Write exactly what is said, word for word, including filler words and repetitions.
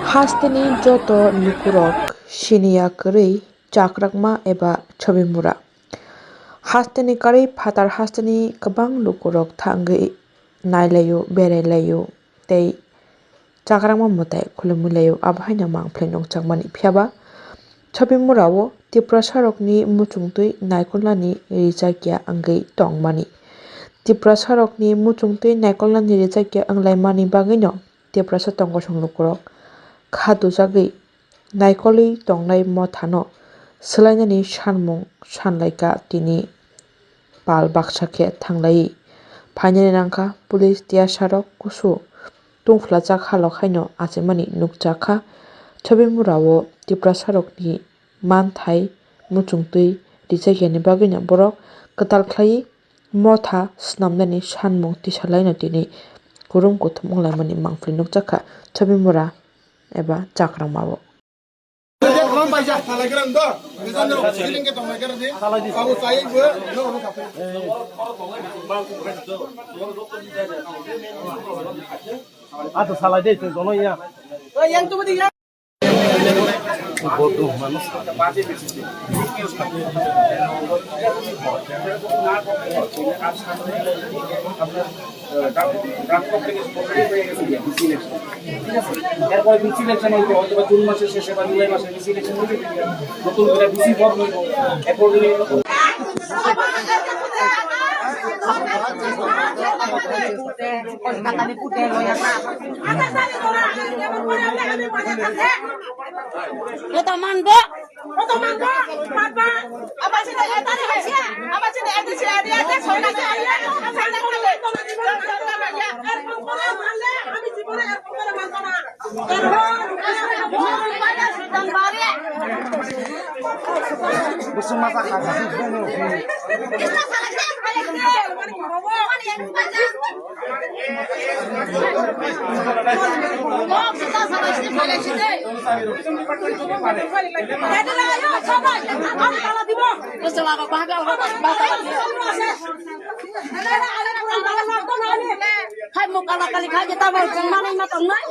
Hasteni joto lukurok siniya kwrwi chakrakma eba chobimura. Hasteni karwi phatar hasteni kwbang lukurok thangwi nailaio, berailaio tei chakrakma mwtai khulumwi laio, abo haino mangphlwi nukjakmani. Phiyaba Chobimura o Tiprasarokni muchungtwi naikolnani rijakya wngwi tongmani. Tiprasarokni muchungtwi naikolnani rijakya wnglaimani bagwino Tiprasa tongkosong lukurok kha dujagwi naikolwi tongnai mothano swlainani sanmung sanlaikha tini pal baksa khe thanglaiwi phainani nangkha. Police tiyasarok kusu tungphlajak halok haino achaimani nukjakha. Chobimura o Tiprasarokni manthai muchungtwi rijakyani bagwino borok kwtal khlaiwi motha swnamnani sanmung tisalaino tini kurum kuthum wnglaimani mangpili nukjakha Chobimura eba Chakramao. Ato salai de, tong tono ya. এরপরে VC election হইতে হয়তো বা জুন মাসের শেষে বা জুলাই মাসে VC election হইতে নতুন করে ভিসি ফর্ম হইব। এরপর যদি Kota manbo. Kota manbo. Papa. Apa sih tadi tadi aja? Apa sih tadi aja? Ada ada soalnya ada ada. Busung masa kasih. Hai mo kala kali khai kita mau kemana ini matang nai?